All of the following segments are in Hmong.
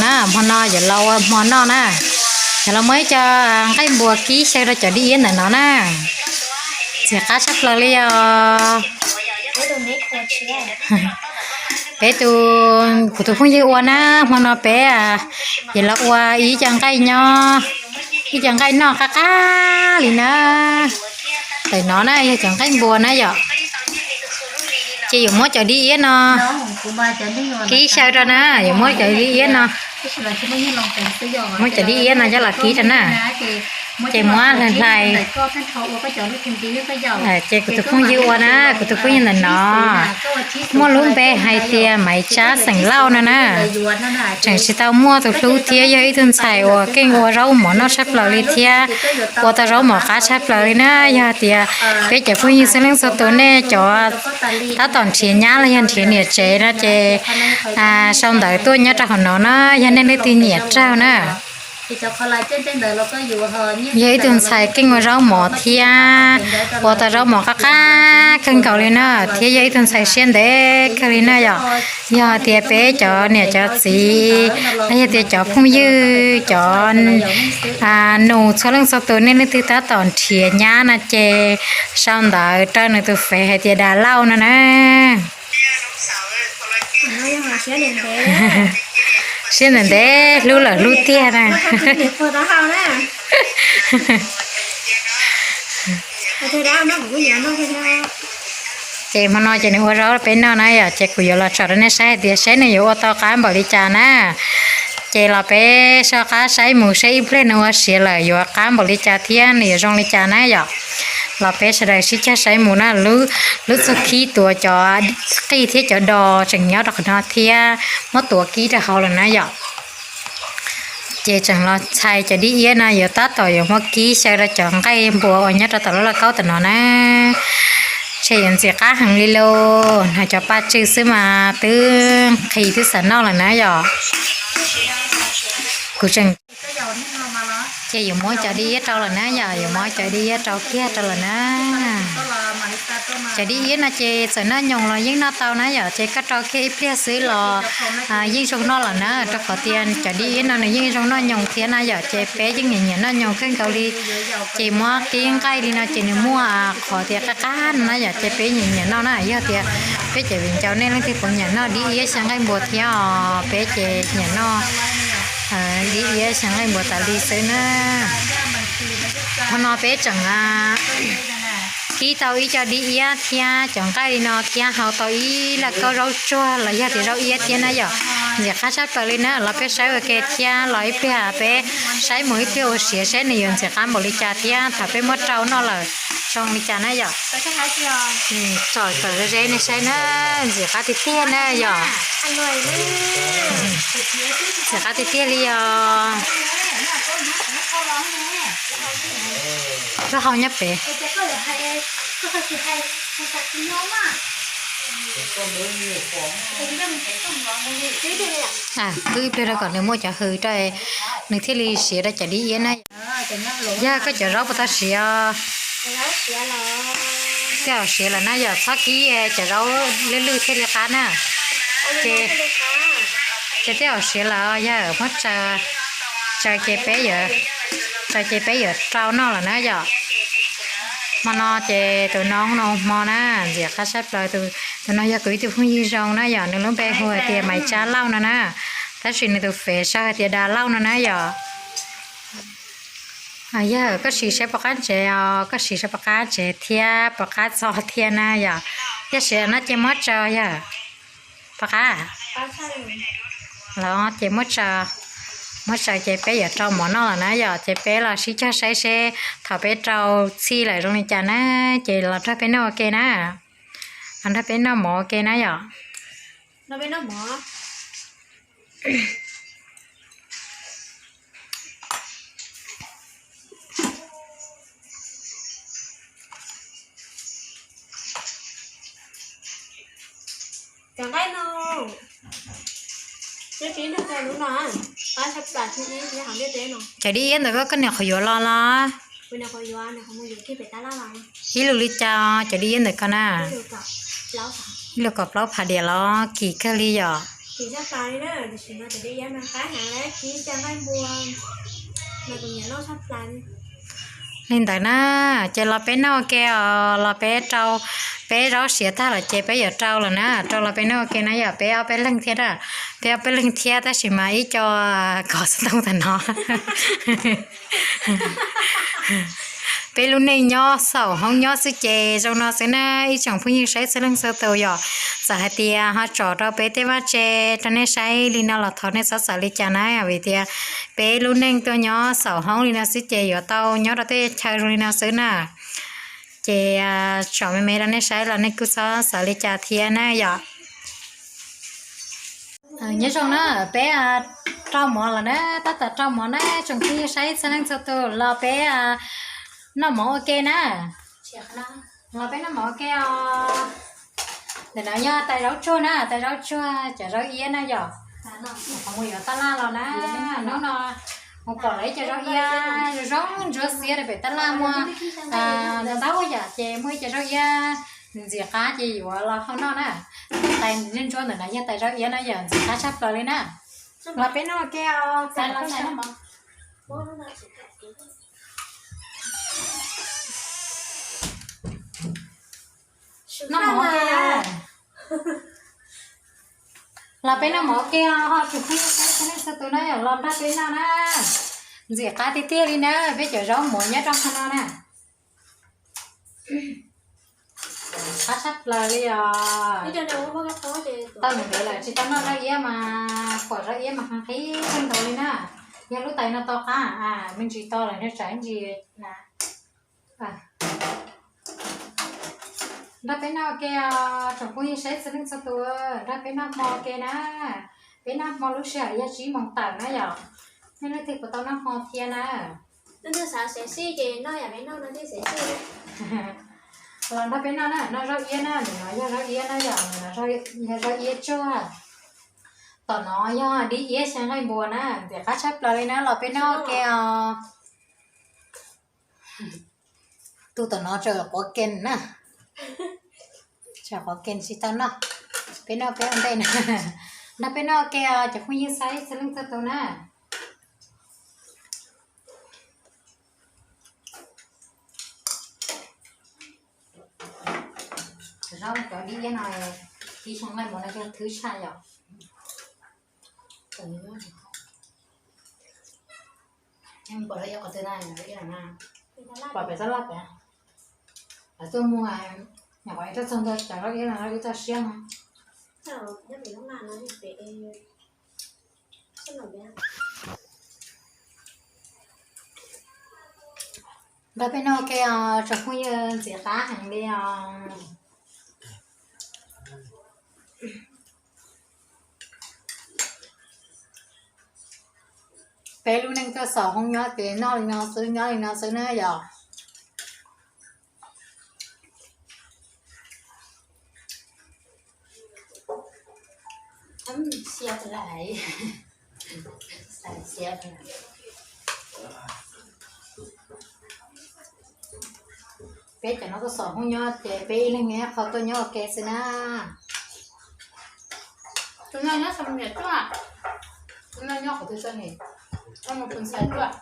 Na, hmo no yuav los ua hmo noj na, yuav los muab ib co nqaij npua kib xyaw rau cov dib iab ntawm no na. Ntxim qab tshaj plaws li os. Peb tus, kuv tus phooj ywg ua na, hmo no peb yuav los ua ib co nqaij nyob, ib co nqaij noj qab qab li na. Ntawm no na yog cov nqaij npua na yom. Ces yuav muab cov dib iab no kib xyaw rau na, yuav muab cov dib iab no, muab cov dib iab no coj los kib rau na. Ces muab hlais hlais. Ces kuv tus phooj ywg ua na, kuv tus phooj ywg ntawm no muaj lub npe hais tias Maiv Tsab xeem Lauj no na. Tseem tsis tau muaj tus hlub thiab yog ib tug ntxhais uas keej ua zaub mov noj tshaj plaws li thiab ua tau zaub mov qab tshaj plaws li na. Yog tias peb cov phooj ywg txhua leej txhua tus nej cov tab tom nrhiav nyab los yog nrhiav niam tsev no ces sau ntawv tuaj nyob rau hauv no na, yog nej leej twg nyiam raug na. Yog ib tug ntxhais keej ua zaub mov thiab ua tau zaub mov qab qab kawg nkaus li na, thiab yog ib tug ntxhais siab ntev kawg li na yom. Yog tias peb cov niam cov txiv los yog tias cov phooj ywg cov nus txhua leej txhua tus nej leej twg tab tom nrhiav nyab no ces sau ntawv rau nws tus fev hais tias Das Lauj no na. Siab ntev ntev hlub lawm hlub tiag na. Ces hmo no ces nws ua zaub peb noj na yom, ces kuv yuav los tsom rau nej saib hais tias saib nws yuav ua tau qab npaum li cas na. Ces los peb soj qab saib mus seb ib pliag nws ua siav lawm yuav qab npaum li cas thiab nws yuav zoo li cas na yom. Los peb sawv daws sib cog saib mus na, lub txuj khib tuav cov qij thiab cov dos tseem nyob rau qhov no thiab muab tuav kib rau hauv lawm na yom. Ces tseem los txhais cov dib iab no yuav tab tom yuav muab kib xyaw rau cov nqaij npua uas nyob rau tom lub lauj kaub tom no na. Ces yuav ntxim qab heev li lauj, no cov paj tsw xwb mas twb nqhis twb xav noj lawm na yom. Kuv tseem, ces yuav muab cov dib iab rau lawm na yom, yuav muab cov dib iab rau kiag rau lawm na. Cov dib iab no ces txawm noj nyoos los yeej noj tau na yom, ces koj rau kiag ib pliag xwb los yeej zoo noj lawm na, rau qhov tias cov dib iab no nws yeej zoo noj nyoos thiab na yom, ces peb yeej nyiam nyiam noj nyoos kawg nkaus li. Ces muab kib nqaij li no ces nws muaj qhov tias qab qab no na yom, ces peb nyiam nyiam noj na. Yog tias peb cov viv ncaus nej leej twg puas nyiam noj dib iab xyaw nqaij npua thiab os, peb ces nyiam noj dib iab xyaw nqaij npua tas li xwb na. Hmo no peb tseem kib tau ib co dib iab thiab cov nqaij li no thiab hau tau ib lauj kaub zaub tsuag los yog tias zaub iab thiab na yom. Ntxim qab tshaj plaws li na, los peb saib ua ke thiab los ib pliag peb saib mus ib pliag ua siav seb nws yuav ntxim qab npaum li cas thiab thaum peb muab rau noj lawm zoo li cas na yom. Tsom tawm ze ze nej saib na, ntxim qab tiag tiag na yom. Ntxim qab tiag tiag li os. Koj hau nyob pem. Twb ib pliag rau kom nws muaj cov hws rau, nws thiaj li siav rau cov dib iab na. Yog koj cov zaub puas tau siav? Tej zaum siav lawm na yom, txhob kib cov zaub lwj lwj thiaj li qab na. Ces, ces tej zaum siav lawm yog muab tsaws, tsaws ces peb yuav, tsaws ces peb yuav rau noj lawm na yom. Hmo no ces tus no no hmo na, ntxim qab tshaj plaws. Tus no yog kuv ib tug phooj ywg zoo na yom, nws lub npe hu hais tias Maiv Tsab Lauj no na, tab sis nws tus fev sau hais tias Das Lauj no na yom. Yog koj siv saib puas qab ntsev os, koj siv saib puas qab ntsev thiab puas qab txog thiab na yom. Yog siav no ces muab tsaws yog puas qab los ces muab tsaws, muab tsaws ces peb yuav rau mov noj lawm na yom. Ces peb los sib cog saib seb thaum peb rau txhij lawm zoo li cas na, ces los nrog peb noj ua ke na, los nrog peb noj mov ua ke na yom. Cov dib iab ntawd koj, koj niam qhuav yuav los los? Ib lus li cas cov dib iab ntawd koj na? Ib lus kaum plaub phav diam los kim kawg li yom. Kim tshaj plaws li na, tiam sis mas cov diav mas qab heev, lawv kiv cas nqaij npua mas kuv nyiam noj tshaj plaws li. Li ntawd na, ces los peb noj ua ke os, los peb rau, peb zaub siav tag lawm ces peb yuav rau lawm na, rau los peb noj ua ke na yom, peb ob peb leeg thiab na, peb ob peb leeg thiab tab sis mas ib co kov xov tooj tag no. Peb lub neej nyob xaum hoob nyob xwb ces zoo no xwb na, ib tsoom phooj ywg saib txhua leej txhua tus yom. Txawm hais tias ho tsom rau peb tej vaj tse rau nej saib li no los thov nej txhob xav li cas na, vim tias peb lub neej tuaj nyob xaum hoob li no xwb ces yuav tau nyob rau tej chaw zoo li no xwb na. Ces tsom me me rau nej saib los nej kuj txhob xav li cas thiab na yom. Nyob zoo na, peb rau mov lawm na, tab tom rau mov na, tsoom phooj ywg saib txhua leej txhua tus los peb noj mov ua ke na. Los peb noj mov ua ke os. Ntawm no yog tais zaub tsuag na, tais zaub tsuag cov zaub iab na yom. Qhov mus yuav taj laj los na, hnub no mus pom lawv ib co zaub iab zoo zoo ntsuab xiab rau pem taj laj muaj ntau yam ces muaj ib co zaub iab ntxim qab ces yuav los hau noj na. Tais ntsuab ntsuab ntawm no yog tais zaub iab na yom, ntxim qab tshaj plaws li na. Los peb noj ua ke os. Noj mov ua ke. Los peb noj mov ua ke os, tsoom phooj ywg txhua leej txhua tus na yom, los nrog peb noj na. Ntxim qab tiag tiag li na, peb cov zaub mov nyob rau qhov no na. Qab tshaj plaws li os. Tau ntawd lawm tsis tau noj zaub iab mas, pom zaub iab mas qhib qhib kawg nkaus li na. Yog lub tais no tau qab, me ntsis to lawm nws tsam ntsis na. Nrog peb noj ua ke os, tsoom phooj ywg saib txhua leej txhua tus, nrog peb noj hmo ua ke na. Peb noj hmo lub sij hawm yog tsib moos tawm na yom. Nej leej twg puas tau noj hmo thiab na? Los nrog peb noj na, noj zaub iab na, ntawm no yog zaub iab na yom, ntawm no yog zaub iab tsuag. Tom no yog dib iab xyaw nqaij npua na, ntxim qab tshaj plaws li na, los peb noj ua ke os. Tus tom no tseem quav kem na, tseem quav kem tsis tau noj, peb noj peb ua ntej na. Nrog peb noj ua ke os, cov phooj ywg saib txhua leej txhua tus na. Zaub cov dib iab no, dib xyaw nqaij npua no yog thwb tshaj yom. Pom pem tab laj pem, lawv tuaj muag, nyuam qhuav ib rab txog ntawd cov zaub iab no ib txoj siab no. Nrog peb noj ua ke os, tsoom phooj ywg ntxim qab heev li os. Peb lub neej tuaj xaus hoob nyob ces noj li no xwb, nyob li no xwb na yom. Peb cov no tuaj xaus hoob nyob ces peb ib leeg nyob qhov tuaj nyob ua ke xwb na. Tus no nyob San Miguel tuaj, tus no nyob qhov twg tuaj ne? Tus no nyob Phoos Xais tuaj,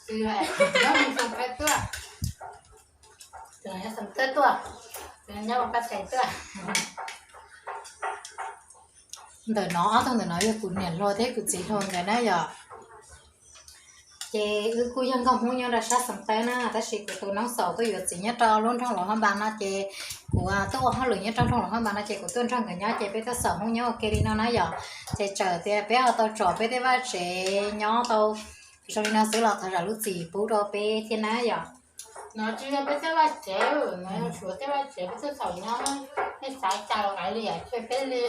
tus no nyob Phoos Xais tuaj, tus no nyob San Miguel tuaj, tus no nyob Pab Xais tuaj. Ntawm no ob tug ntawm no yog kuv niam hluas thiab kuv txiv hluas nkawd na yom. Ces wb kuj yog nkauj Hmoob nyob rau sab Xeev Tawb na, tab sis kuv tus noob xaus tuaj yuav txiv nyob rau lub nroog Luam Phab Npas no ces kuv tuaj ua hauj lwm nyob rau nroog Luam Phab Npas no ces kuv tuaj nrog nkawd nyob ces peb tuaj xaus Hmoob nyob ua ke li no na yom. Ces txawm tias peb ho tau tsom peb tej vaj tsev nyob tau zoo li no xwb los thov zam lub txim pub rau peb thiab na yom. No tsis yog peb tej vaj tsev, no yog Suav tej vaj tsev peb tuaj xaus nyob, nej xav cas los kav liam, peb li,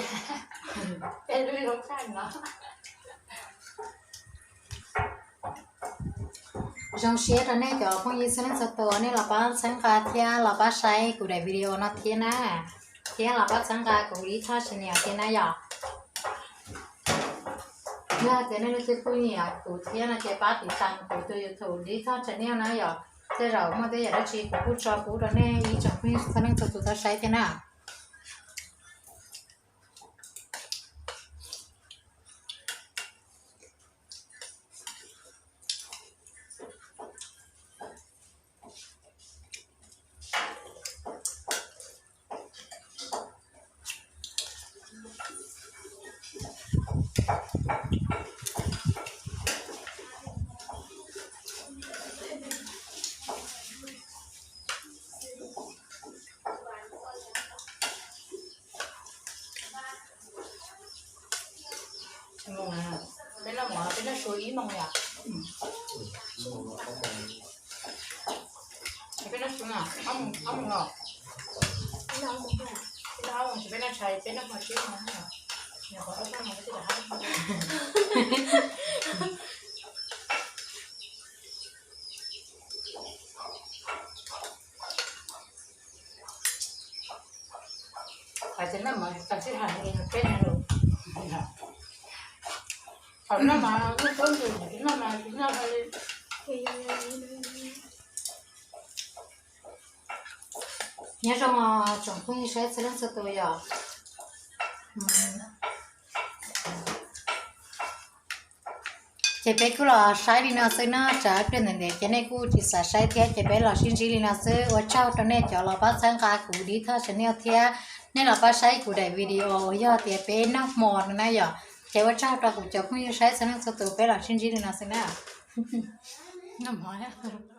peb lub zoo tshaj no. Zoo siab rau nej cov phooj ywg txhua leej txhua tus nej los pab txhawb nqa thiab los pab saib kuv daim video no thiab na, thiab los pab txhawb nqa kuv Li Thoj channel thiab na yom. Yog tias nej leej twg pheej nyiam kuv thiab no ces pab tiv tas kuv tus YouTube Li Thoj channel na yom. Tej zaum muaj tej yam dab tsi kuv kuj tso pub rau nej ib tsoom phooj ywg txhua leej txhua tus tau saib thiab na. Ib moos yom? Peb noj tsis, ob moos los? Peb noj tshais, peb noj hmo tsib moos. Hais tias noj mov tag sij hawm li peb no lawm. Thaum noj mov noj tub ntws, noj mov tsis noj li. Nyob zoo tsoom phooj ywg saib txhua leej txhua tus yom. Ces peb kuj los saib li no xwb no, tsam ib pliag ntawd ces nej kuj tsis xav saib thiab, ces peb los sib ntsib li no xwb. Ua tsaug rau nej cov los pab txhawb nqa kuv Dib Thoj Channel thiab nej los pab saib kuv daim video uas yog tias peb noj hmo no na yom. Ces ua tsaug rau kuv cov phooj ywg saib txhua leej txhua tus, peb los sib ntsib li no xwb na. Noj hmo thiab.